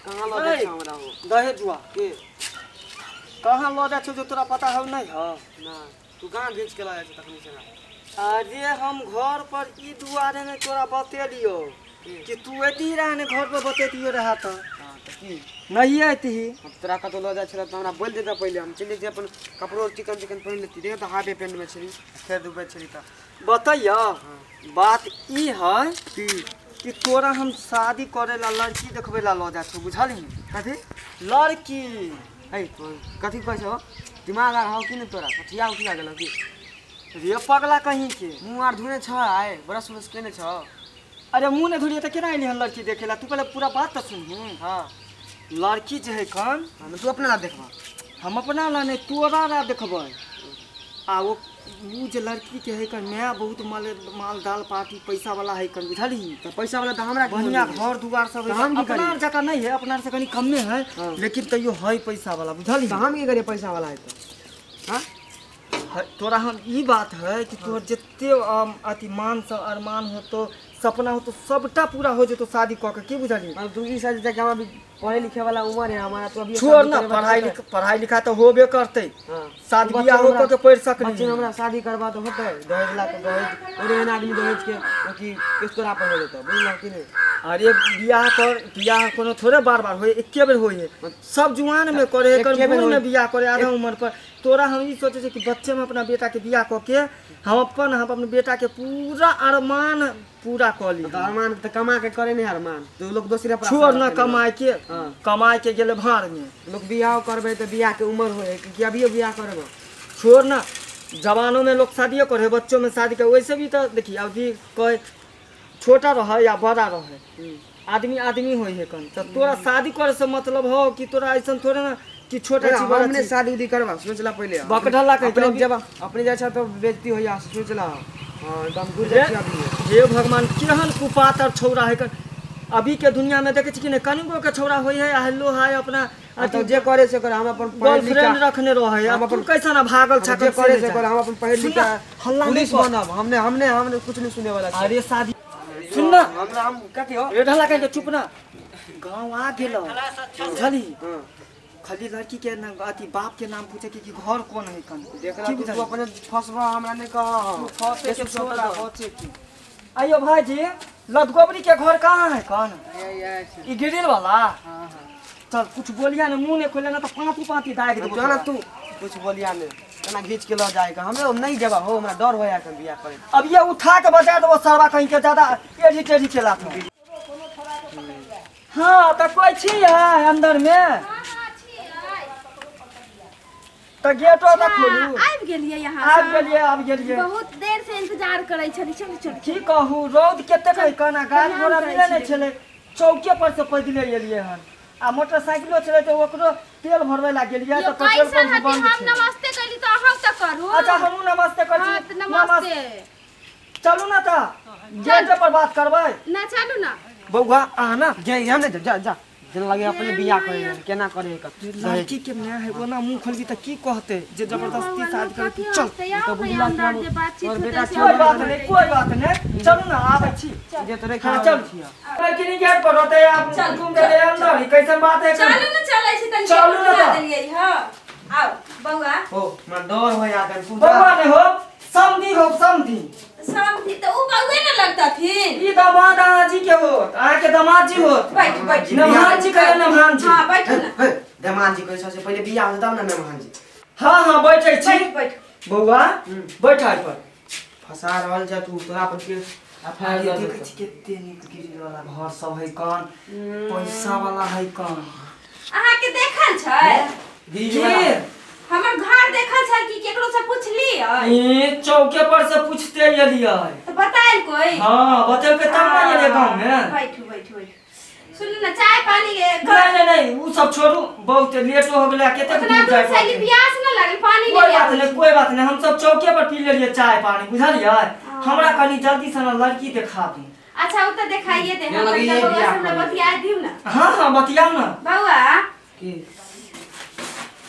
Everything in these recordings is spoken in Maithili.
कहाँ लऽ जाइ छौ हमरा हो दहेजुआ के कहाँ लऽ जाइ छौ जो तोरा पता हौ नहीं हौ ना तू कहाँ घीच के लऽ जाइ छौ तखनी से अरे हम घर पर ई दुआरे ने तोरा बतेलियो कि तू एती रह ने घर पर बतेतियो रहा त हां त की नहीं एती हम तोरा कतौ लऽ जाइ छला त हमरा बोल देता पहिले हम चलि जैती अपन कपड़ो चिकन चिकन पहिन लेती देख त हाफे पेंट में छली फेर डूबै छली त बतैया बात ई है कि तोरा हम शादी करे ला लड़की देखबे ला लऽ जाइ छौ बुझलही कथी लड़की है कथी कहै छौ दिमाग आर हौ कि नहि तोरा सठिया उठिया गेलौ की रे पगला कहीं के मुँह आर धुने छ आए ब्रश उरश केने छ अरे मुँह ने धुलिए त केना एली हन लड़की देखेला तू पहले पूरा बात त सुनही हां लड़की जे है कन हम तू अपना ला देखबा हम अपना ला नहीं तोरा ला देखबै आ वो जे लड़की के है कन माय बहुत माल माल दाल पार्टी पैसा वाला है कन बुझलही त पैसा वाला त हमरा बढ़िया घर दुआर सब त हम की अपना करी जका नहीं है अपना से कनी कमे है हाँ। लेकिन तैयो है पैसा वाला बुझलही त हम की करिए पैसा वाला है त हां तोरा हम ई बात है कि तोहर जते अथी मान सब अरमान होतो सपना होतो सबटा पूरा हो जेतो शादी क के की बुझलही मतलब तू ई साल जाके हम अभी पढ़े लिखे वाला उम्र है हमारा तो अभी छोड़ ना पढ़ाई लिखा तो होबे करते हां शादी बियाह हो के पढ़ सकली बच्चे हमरा शादी करबा तो होतै दहेज ला के दहेज और एहन आदमी दहेज के कि किस तोरा पर हो जेतौ बुझलौ कि नहीं अरे बियाह कर बियाह कोनो थोड़े बार बार होए एके बेर होए सब जुआन में करे कर बूढ़ में बियाह करे आधा उम्र पर तोरा हम ई सोचे छे कि बच्चे में अपना बेटा के बियाह क के हम अपन बेटा के पूरा अरमान पूरा क ली त अरमान त कमा के करे नहीं अरमान तो लोग दोसरे पर छोड़ ना कमाए के हां कमाए के गेले भाड़ में लोग बियाह करबे त बियाह के उम्र होए कि अभियो बियाह करबो छोड़ ना जवानों में लोग शादियो करे बच्चों में शादी करे वैसे भी तो देखिए अभी कोई छोटा रहे या बड़ा रहे आदमी आदमी होई है कन तो तोरा शादी करे से मतलब हो कि तोरा ऐसन थोड़े ना कि छोटा चीज बड़ा हमने चीज शादी उदी करबा सोचला पहिले बकढला कह अपने जब अपने जाइ छ तो बेइज्जती होइया सोचला हां एकदम घुर जाइ छी अभी हे भगवान केहन कुपातर छौरा है कन अभी के दुनिया में देखे छी कि नहीं कनिको के छौरा होई है हेलो हाय अपना तो जे करे से करे हम अपन पढ़ लिख गर्लफ्रेंड रखने रहे हम हम अपन अपन कैसा ना भागल छा जे करे से करे हम अपन पढ़ लिख हल्ला पुलिस बनब हमने हमने हमने कुछ नहीं सुने वाला अरे शादी सुन ना हमरा हम कथी हो रे ढला कह के चुप ना गांव आ गेल बुझली खाली लड़की के नाम अथी बाप के नाम पूछे कि घर कौन है कन देख रहा तू अपने फसबा हमरा नहीं कह फसे के छोड़ा बचे की आइयो भाईजी लदगोबरी के घर कहाँ है कौन ई ग्रिल वाला हां हां चल कुछ बोलिया ने मुंह ने खोले ना तो पांती पांती दाग देबो चल तू कुछ बोलिया ने तना घीच के ल जाएगा हमरे नहीं जेबा हो हमरा डर होया के बियाह करे अब ये उठा के बजा देबो सरवा कहीं के ज्यादा एढ़ी टेढ़ी के लात हां त कोई छी है अंदर में हां छी त गेटो त खोलू आबि गेलियै यहाँ आबि गेलियै आबि गेलियै बहुत देर से इंतजार करै छली चलू चलू की कहू रौद कतेक है कना गाड़ी घोड़ा मिले नहीं छलै चौके पर से पैदले एलियै हन आ मोटरसाइकिलो छलै त ओकरो तेल भरबै ला गेलियै त पेट्रोल पंप बंद हम छै नमस्ते कैली त अहाँ त करू अच्छा हमहूँ नमस्ते करै हां छी त नमस्ते चलू ना त गेट पर बात करबै ना चलू ना बौआ आ ना जे हम नहीं जा जा जेना लगे अपने बियाह करे केना करे लड़की के माय है ओना मुंह खोलबी त की कहते जे जबरदस्ती शादी करे चल त बुझला जे बातचीत बेटा कोई बात नहीं कोई बात नहीं चलू ना आबै छी जे तोरे हां चल लड़की नहीं गेट पर रहते आप तुम गेले अंदर ही कैसन बात है चलू ना चलै छी तनी चलू ना त देलियै हां आओ बौआ हो हमरा डर होया कन बौआ नहीं हो समधी हो समधी समधी त उ बौए न लगतथिन ई दामाद अहाँ जी के होत अहाँ के दामाद जी होत बैठ बैठ नमहान जी कहे नमहान जी हां बैठ ना दामाद जी कहै सबसे पहिले बियाह होत तब ना नमहान जी हां हां बैठै छी बैठ बैठ बौआ बैठ आइ पर फसा रहल छ तू तोरा पर के अरे देखै छी कते नीक गिरिल वाला घर सब है कन पैसा वाला है कन अहाँ के देखल छै गिरिल वाला हमर घर देखल छै कि केकरो से पुछलियै ई चौके पर से पूछते एलियै त बतायल कोई हां बतेल के तब ना एलियै गांव में बैठू बैठू बैठू सुनू ना चाय पानी के नहीं नहीं नहीं उ सब छोड़ू बहुत लेट हो गेलै कते उतना दूर से एली प्यास न लागल पानी कोई बात नहीं कोई बात नहीं हम सब चौके पर पी लेलियै चाय पानी बुझलियै हमरा कनी जल्दी से ना लड़की देखा दू अच्छा उ त देखाइए दे हम त बौआ से हमरा बतिया दिउ ना हां हां बतियाउ ना बौआ की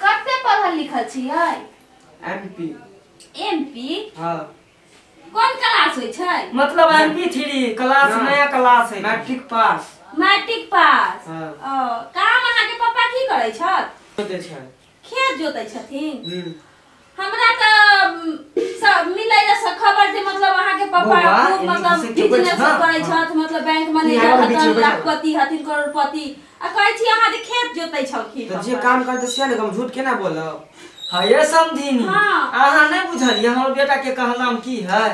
कते पढ़ल लिखल छियै एमपी एमपी हां कोन क्लास होय छै मतलब एमपी 3 क्लास नया क्लास है मैट्रिक पास मैट्रिक पास हाँ। ओ का जोतै छै। खेत जोतै छथिन? हमरा त सब मिलै से खबर जे मतलब अहाँ के पापा खूब मतलब बिजनेस करै छथि, मतलब बैंक मैनेजर हथिन, लाखपति हथिन, करोड़पति, आ कहै छी अहाँ जे खेत जोतै छलखिन। त जे काम करते से ने हम झूठ केना बोलब? हाँ ये समधिनी, अहाँ नहीं बुझलिए हमर बेटा के कहनाम की है।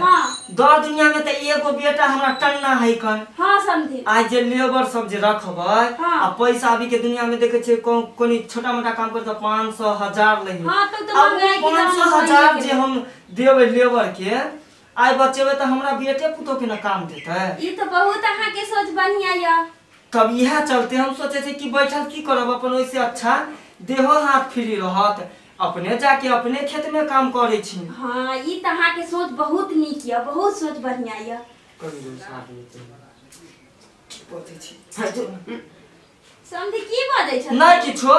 दर दुनिया में त एगो बेटा हमरा टन्ना है कन। हाँ समधिनी, आज जे लेबर सब जे रखबै आ पैसा अभी के दुनिया में देखे छे कोनी छोटा मोटा काम करत 500 1000 लै। हां तो महंगाई के 500 1000 जे हम देबै लेबर के, आइ बचेबै त हमरा बेटे पुतो के न काम देतै। ई त बहुत अहाँ के सोच बढ़िया या। तब इहा चलते हम सोचे थे कि बैठल की करब अपन, ओइसे अच्छा देहो हाथ फ्री रहत, अपने जाके अपने खेत में काम करे छी। हाँ ई त अहाँ के सोच बहुत नीक या, बहुत सोच बढ़िया या। कंजूस आदमी के की बजै छी समझी, की बजै छ? नहीं किछो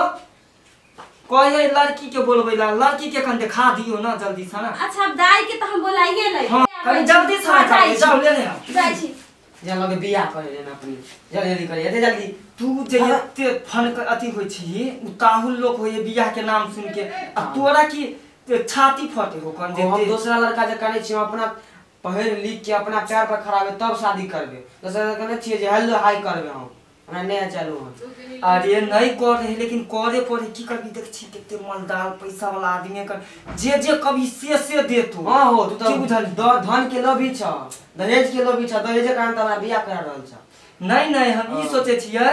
कहे लड़की के बोलबै ला, लड़की के कन देखा दियो ना जल्दी से ना। अच्छा दाई के त हम बोलाइए ले। हां कनी जल्दी से ना, जाओ ले ले जाय छी। जा लगे बियाह करे लेना अपनी, जल्दी करे एते जल्दी। तू जे एते फन अथी होइ छी, उताहुल लोग होय बियाह के नाम सुन के, आ तोरा की छाती फटे हो कन? जे हम दूसरा लड़का जे करै छी, हम अपना पढ़ लिख के अपना पैर पर खड़ा होबे तब शादी करबे। दूसरा लड़का नै छियै जे हेलो हाय करबे, हम हमरा नै चालू हो। अरे नहीं कर रहे लेकिन करे पड़े, की करबी? देख छी कते मालदार पैसा वाला आदमी कर जे जे कभी से देतो। हां हो तू त बुझल धन के लोभी छ, दहेज के लोभी छ, दहेज के कारण त हमरा बियाह करा रहल छ। नहीं नहीं हम ई सोचे छियै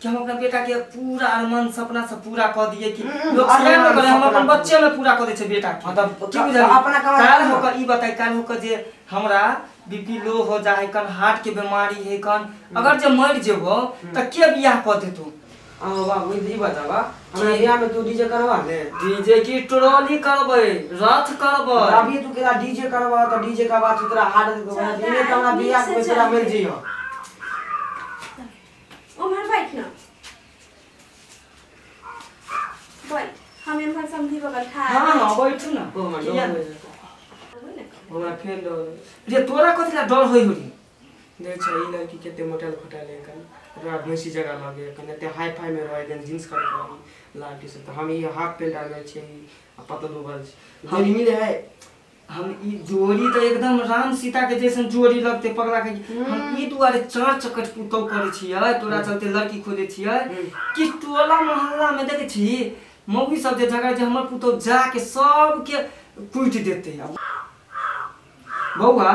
कि हम अपना बेटा के पूरा अरमान सपना सब पूरा क दिए कि लोग सपना करे, हम अपन बच्चे में पूरा क दे छै बेटा के। मतलब की बुझल अपना कमा काल हो के ई बताई, काल हो के जे हमरा बीपी लो हो जाए कन, हार्ट के बीमारी है कन, अगर जे मर जेबो त के बियाह क देतो? हां बाबू ई बतावा, हमरा बियाह में तू डीजे करवा ले? डीजे की ट्रॉली करबै, रथ करबै। अभी तू केला डीजे करवा त डीजे का बात तोरा हार्ट के ने त हमरा बियाह में तोरा मिल जियो। उम्हर बैठ ना, बैठ, हम एम्हर समधी बगल खा। हां हां बैठू ना। हमरा फेर डर रे, तोरा कथि ला डर होई होरी? देख छै ई लड़की केते मोटल खोटल है कन, ओकरा भैंसी जगह लगे कन, एते हाई फाई में रहे कन, जींस कर के लाठी से त हम ई हाफ पेंट आने छै आ पतलू बल छै। जोड़ी मिले है? हम ई जोड़ी त एकदम राम सीता के जैसन जोड़ी लगते पगला के। हम ई दुआरे चार चकट पुतौ करे छियै, तोरा चलते लड़की खोजे छियै कि टोला मोहल्ला में देखे छी मौगी सब जे झगड़ा जे हमर पुतौ जाके सबके कूटि देते। बौआ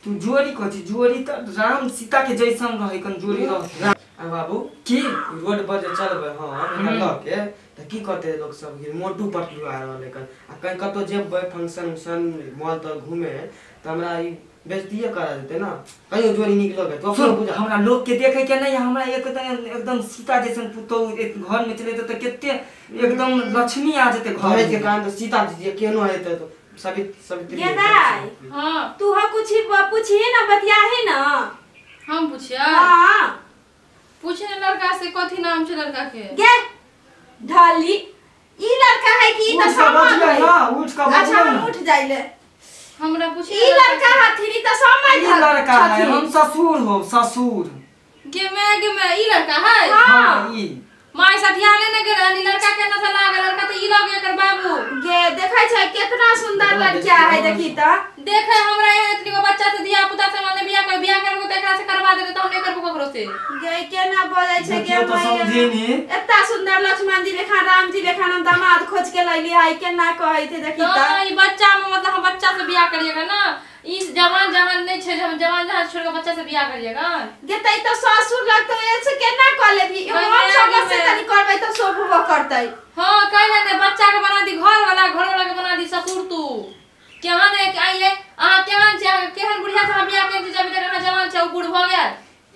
तू जोड़ी कथी? जोड़ी त राम सीता के जैसन रहे कन जोड़ी रह। आ बाबू की रोड पर जे चलबै हम एकरा ल के त की कहते लोग सब कि मोटू पतलू आ रहल है कन, आ कहीं कतौ जेबै फंक्शन उंक्शन मॉल तॉल घूमे त हमरा ई बेइज्जतीये करा देते ना, कहियो जोड़ी नीक लगे तो सुन, हमरा लोग के देखे के नहीं, हमरा एकदम सीता जैसन पुतौ एक घर में चले त केते एकदम लक्ष्मी आ जेते घर के कारण त सीता जी केनो हेतै तो सभी सवित्री। ये दाई, हां तू हा कुछ पूछिए ना, बतियाहे ना। हम पूछिए? हां पूछे ना लड़का से कथी नाम छै लड़का के? गे ढाली ई लड़का है कि ई त सामान है? ना उठ के अच्छा हम उठ जाइले। हमरा पूछे ई लड़का हथिन ई त सामान ई लड़का है, हम ससुर हो ससुर। गे मैं ई लड़का है? हां ई माय सठिया ने गेल हन, लड़का के नशा लागल, लड़का त ई लगे एकर बाबू। गे देखै छै केतना सुंदर लड़का है, देखी त देखे हमरा एतनी को बच्चा से धिया पुता से माने बियाह कर बियाह करबो त एकरा से करवा देते त हम नहीं करबो ककरो से। गे केना बोलै छै गे तो समझिनी, एत्ता सुंदर लक्ष्मण जी लेखा राम जी लेखा हम दामाद खोज के लैली है, केना कहै छै देखी त त। ई बच्चा में मतलब हम बच्चा से बियाह करिएगा ना, ई जवान जहान नहीं छै, हम जवान जहान छोड़ के बच्चा से बियाह करिएगा। गे त ई त ससुर लगतौ ऐसे केना क लेबी? हम सब से तनी करबै त शोभबो करतै। हां कहले ने बच्चा के बना दी घर वाला, घर वाला के बना दी ससुर। तू केहन है आइए अहाँ केहन छै, केहन बुढ़िया से हम बियाह केने छी, जब तक अहाँ जवान छै ओ बूढ़ भ गेल।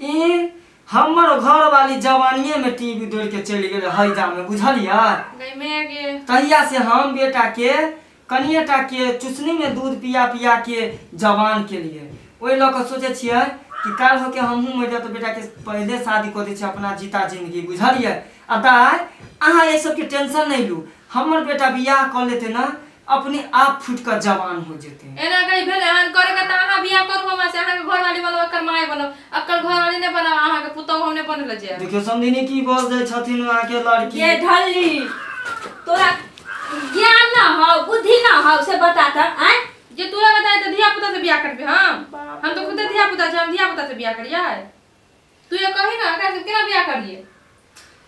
ई हमर घर वाली जवानिये में टीवी दौड़ के चलि गेल हैजा में, बुझलियै? गई मैं गे तहिया से हम बेटा के कनिएटा के चुसनी में दूध पिया पिया के जवान के लिए ओहि लऽ कऽ सोचै छियै कि काल्हि होके हमहूँ मरि जायब तऽ बेटा के पहिले शादी कऽ दै छियै अपना जीता जिंदगी, बुझलियै? आ दाइ अहाँ एहि सबके टेंशन नहीं लू, हमर बेटा बियाह कऽ लेतै ना अपने आप फूट कऽ जवान हो जेतै। एना कहीं भेलै एहन करे के त अहाँ बियाह करू हमरा से, अहाँ के घरवाली बनब अकर माय बनब, अकर घरवाली नहि बनब, अहाँ के पुतहु हम नहि बनल जायब। देखियौ समधिनी की बोल दै छथिन अहाँ के लड़की। ये ढल्ली तोरा ज्ञान ना हो बुद्धि ना हो से बता त आय जे तोरा बताए त धिया पुता से बियाह करबे हम तो खुद धिया पुता छै हम धिया पुता से बियाह करियै तू ये कही ना एकरा से केना बियाह करियै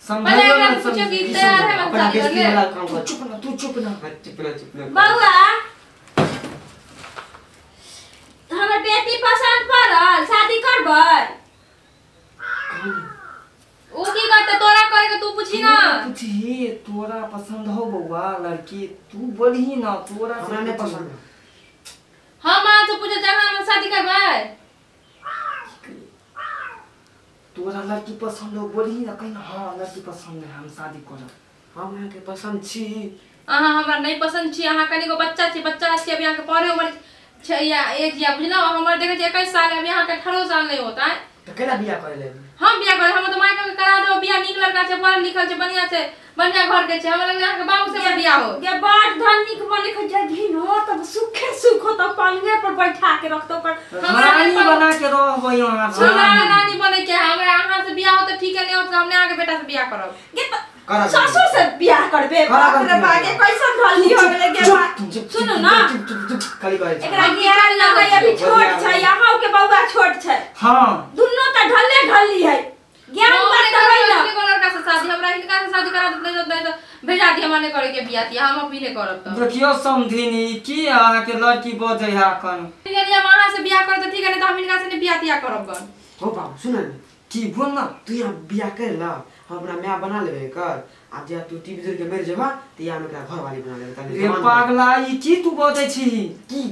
समझाइयो ना पूछो कि तैयार है मत शादी कर ले चुप ना तू चुप ना चुप ना चुप ना बउआ हमर बेटी पसंद पड़ल शादी करबै उ की करते तोरा करे के तू पूछी ना पूछी तोरा पसंद हो बउआ लड़की तू बोलही ना तोरा हमरा नहीं पसंद हम आज से पूछे जहां हम शादी करबै तोरा लड़की पसंद हो बोलही ना कहीं ना हां लड़की पसंद है हम शादी करब हम अहाँ के पसंद छी अहाँ हमरा नहीं पसंद छी अहाँ कनिको बच्चा छी अभी अहाँ के पढ़े उम्र छै या एज या बुझलौ हमर देखै छी 21 साल है अभी अहाँ के 18 साल नहीं होता है त केना बियाह करे ले हम बियाह करे हम त my के करा देबो बियाह नीक लड़का छै पढ़ल लिखल छै बढ़िया छै बढ़िया घर के छै हमरा लगलै अहाँ के बाबू से बियाह हो गे बड़ धनिक बने के जगी न तब सुखे सुख हो तब पलंगे पर बैठा के रखतो पर रानी बना के रहबै अहाँ हमरा रानी बने के हमरा अहाँ से बियाह हो त ठीक है नहीं हो त हमने अहाँ के बेटा से बियाह करब गे ससुर से बियाह करबे बाप रे बाप कैसन ढली हो गेलै गे सुनु ना खाली कहै छै एकरा ज्ञान ना है अभी छोट छै अहाँ के बउआ छोट छै हां दुन्नो त ढले ढली है ज्ञान बात त है ना कोन लड़का से शादी हमरा हिनका से शादी करा देत नहीं त भेजा दी हमरा नहीं करे के बियाह तिया हम अभी नहीं करब त देखियो समधिनी की अहाँ के लड़की बजै है अखन यदि हम अहाँ से बियाह करब त ठीक है नहीं त हम हिनका से नहीं बियाह तिया करब गन हो बाबू सुन न की बोल ना तू यहाँ बियाह कर ला हम अपना माय बना लेबे कर आ जे तू टीवी जोड़ के मर जेबा त यहाँ हम एकरा घरवाली बना लेबे तनी रे पागला ई की तू बजै छी की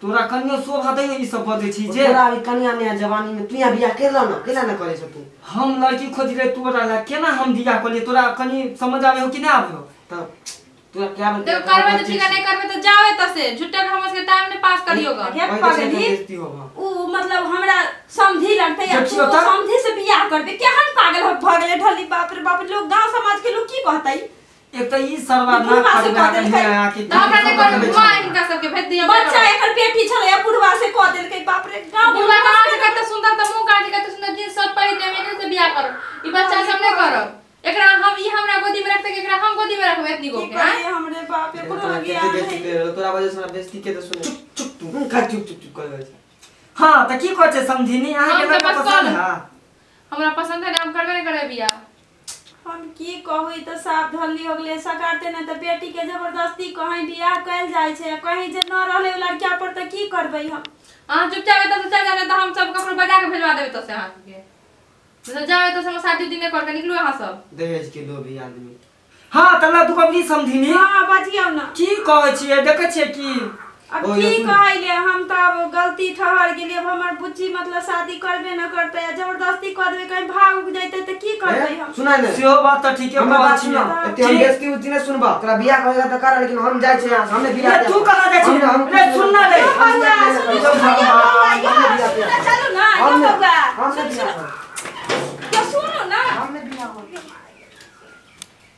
तोरा कनियो शोभा दै ई सब बजै छी जे तोरा अभी कनिया नया जवानी में तू यहाँ बियाह कर ला ना केना ना करे छ तू हम लड़की खोजले तोरा ला केना हम बियाह करलिए तोरा कनी समझ आवे हो कि ना आवे हो तब तोरा क्या बन देखो करबे त ठीक है नहीं करबे त जावे त से झूठा के हमर के टाइम नहीं पास करियो ग गे पगली उ मतलब हमरा समझी लगतै या तू समझी से बियाह करबे केहन पागल भ गेलै ढली बाप रे बाप लोग गांव समाज के लोग की कहतै एक त ई सरवा ना करबे आके त हमरा नहीं करबे घुमा हिनका सब के भेज दियो बच्चा एकर बेटी छलै बुढ़वा से कह देलकै बाप रे गांव बुढ़वा कहां से कते सुंदर त मुंह काट कते सुंदर जींस सब पहिर लेमे एकरे से बियाह करब ई बच्चा सब नहीं करब एकरा हम ई हमरा गोदी में रखते एकरा हम गोदी में रखबे एतनी गो के हां हमरे बाप एकरो ज्ञान है तोरा वजह से हमरा बेइज्जती के त सुने चुप चुप तू खा चुप चुप चुप कर छै हां त की कहै छै समधिनी अहाँ के लड़का पसंद है हमरा पसंद है हम करबे नहीं करे बियाह हम की कहू ई त साफ ढल्ली हो गेलै सकारते न त बेटी के जबरदस्ती कहीं बियाह कइल जाय छै कहीं जे न रहले उ लड़का पर त की करबै हम अहाँ चुपचाप एतऽ से चल जाना त हम सब ककरो बजा के भेजवा देबै तो से अहाँ के तो जावे तो हम शादी उदी नहीं करके निकलू अहाँ सब दहेज के लोभी आदमी हां त ला तू कबरी समधिनी हां बजियौ ना की कहै छियै देखै छियै की अब की कहैले हम त अब गलती ठहर गेलियै अब हमर बुच्ची मतलब शादी करबे न करतै आ जबरदस्ती कर देबै कहीं भाग उग जैतै त की करबै हम सुनाय ने सेहो बात त ठीके हमरा कहै बात छियै सुन एते हम बेइज्जती उज्जती नहीं सुनबा तोरा बियाह करेगा त कर लेकिन हम जाइ छै यहाँ से हमने बियाह तू कहाँ जाइ छी रे सुन ना रे बउआ सुन सुन चलू ना यो बउआ हमने बियाह यो सुनू ना हमने बियाह हो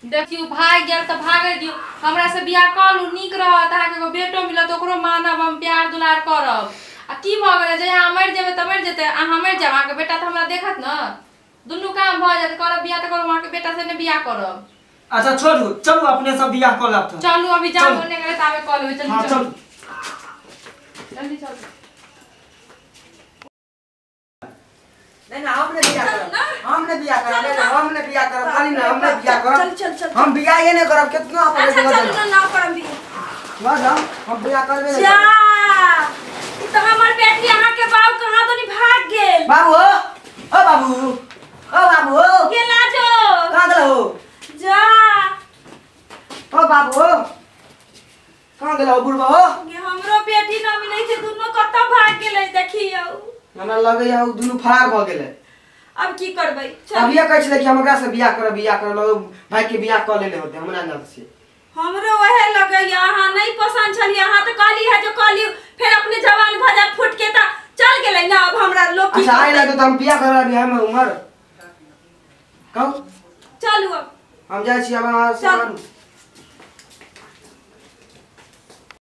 देखियो भाग गेल त भागे दियो हमरा से बियाह करू नीक रहत अहाँ के एगो बेटो मिलत ओकरो मानब हम प्यार दुलार करब आ की भ गेलै जे अहाँ मरि जेबै त मरि जेतै अहाँ मरि जायब अहाँ के बेटा त हमरा देखत न दुनू काम भ जायत करब बियाह त करब अहाँ के बेटा से ने बियाह करब अच्छा छोड़ू चलू अपने सब बियाह कऽ लेब चलू अभी जाउ ओने गेलै त आबे कऽ लेबै चलू हां चलू जल्दी चलू नहीं ना हमने बियाह करब हमने बियाह करब नहीं ना हमने बियाह करब खाली ना हमने बियाह करब चल चल चल हम बियाह ये नहीं करब कितना अपन अच्छा चलू ना ना करब बियाह बस हम बियाह करबे नहीं जा ई त हमर बेटी अहाँ के बाप कहां तो नहीं भाग गेल बाबू ओ बाबू ओ बाबू गेला जो कहां गेल हो जा ओ बाबू कहां गेल हो बुढ़बा हो गे हमरो बेटी न मिलै छै दुन्नो कतऽ भाग गेलै देखियौ हमरा लगैया उ दुनू फरार भ गेलै अब की करबै अब ये कहै छलै कि हम एकरा से बियाह करब बियाह करब भाई के बियाह क लेने होते हमरा अंदाज से हमरो वहे लगैया अहाँ नहीं पसंद छलियै अहाँ त कहली है जो कहली फेर अपने जवान भ जा फुट के त चल गेलै ना अब हमरा लोग की अच्छा आइ लगे त हम बियाह करब अभी हम उमर कहू चलू अब हम जाइ छी अब अहाँ से